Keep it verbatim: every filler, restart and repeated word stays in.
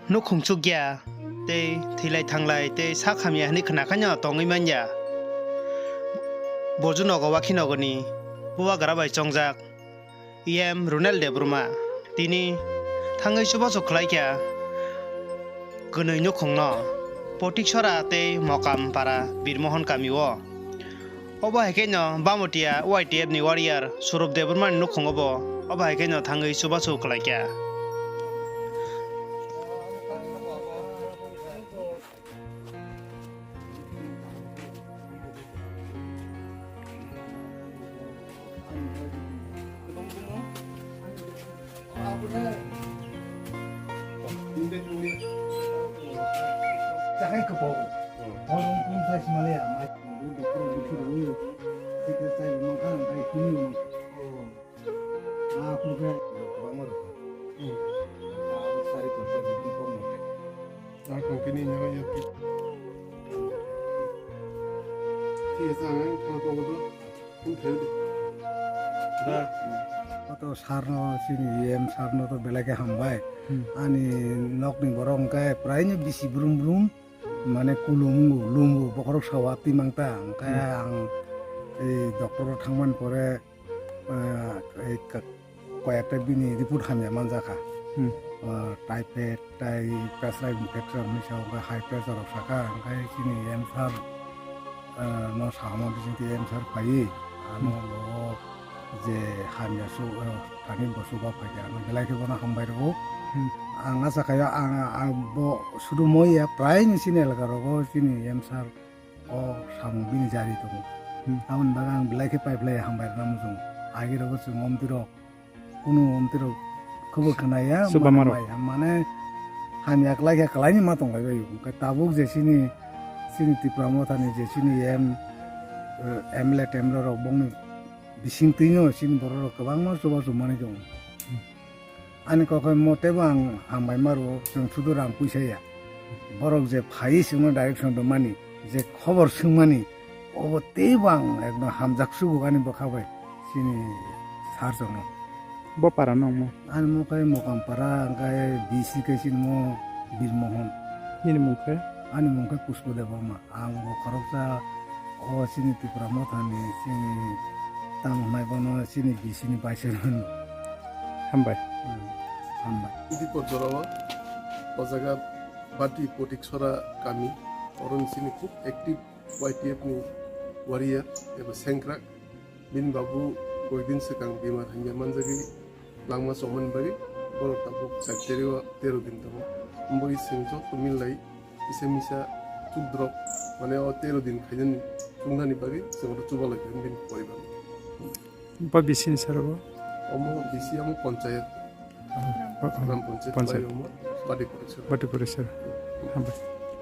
Nukhung chukya tei thwilai thanglai tei sak hamya hwnwi khna khaino tongwi manya. Boju nogo wakhi nogoni bubagra bai chongjak E M Runel Debbarma tini thangwi chubachu khlaikha kwnwi nukhungno Potiksora tei Mokampara Birmohon kamio. Obo hai khe no Bamotia Y T F ni warrior Surup Debbarma ni nukhungo bo obo hai khe no thangwi chubachu khlaikha. Oto sarno, chini E M sarno to belai khe hambai. Hmm. Ani nokni borok hwnkhe praino bisi brum brum, mane kulum wng, lum wng, bokhorok sawa twi mang ta. Hwnkhe Hmm. ang ei doctor o thangmani pore, ah, ei ka-, koyekta bini report hamya manjakha. Hmm. Ah, typhoid tai pressure infection hinwi sa, hwnkhe high pressure rok sakha, hwnkhe chini E M sir, ah, no sama bisingtwi E M sir phaiwi ano Hmm. bo je hamya su, ah, thani bo suba phaikha, ano belai khe bono hambai rwo. Hmm. Ang acha khaio, ang, ang bo sudu moya prai ni chini elaka rogo chini E M sir o samung bini jari tongo. Hmm. Aboni bagwi ang belai khe paiphlai hambai rwna muchungo. Agi rogo chwng omtwi rok, kunu omtwi rok khobor khna ya, Chuba mano maro. Maya, mane hamya kwlai khe kwlaini ma tong lai bai. Hwnkhe tabuk je chini, chini Tipra Mothani je chini M, eh, M L A, T M L A rok bongni bisingtwino chini borok rok kwbangma chubachu manwi tongo. Ani kok hai mo teibo ang hambai ma rwo, chwng sudu rang puisa ya. Borok je phai chwngno direction rwmani, je khobor swngmani, obo teibo ang ekdom hamjak sugo ani bwkha bai chini sir chwngno. Bo para no mo? Ani mo khe Mokam para, hwnkhe B C khe chini mo Birmohon. Nini mung khe? Ani mung khe Pushpa Debbarma. Ang bo khoroksa o chini Tipra Mothani chini tamo hwnai bono chini B C ni vice chairman. Hambai. Hmm, hambai. Idi por jorao o jaga Bati Potiksora kami, oro ni chini khub active Y T F ni warrior eba sengkrak. Bini babu koidin swkang bemar hamya manjagwi langma chomani bagwi borok tabuk char tarik o tero din tongo. Omo bagwi chwng joto mil lai kisa misa chukdrop, mane o tero din khainani chuknani bagwi chwng oro chubalai kha bini poribar. Bo bisini sara bo? Omo bisi amo panchayat. Oh, oh, Gram panchayat panchayat. Bai omo Bati Potiksora. Bati Potiksora. Hambai.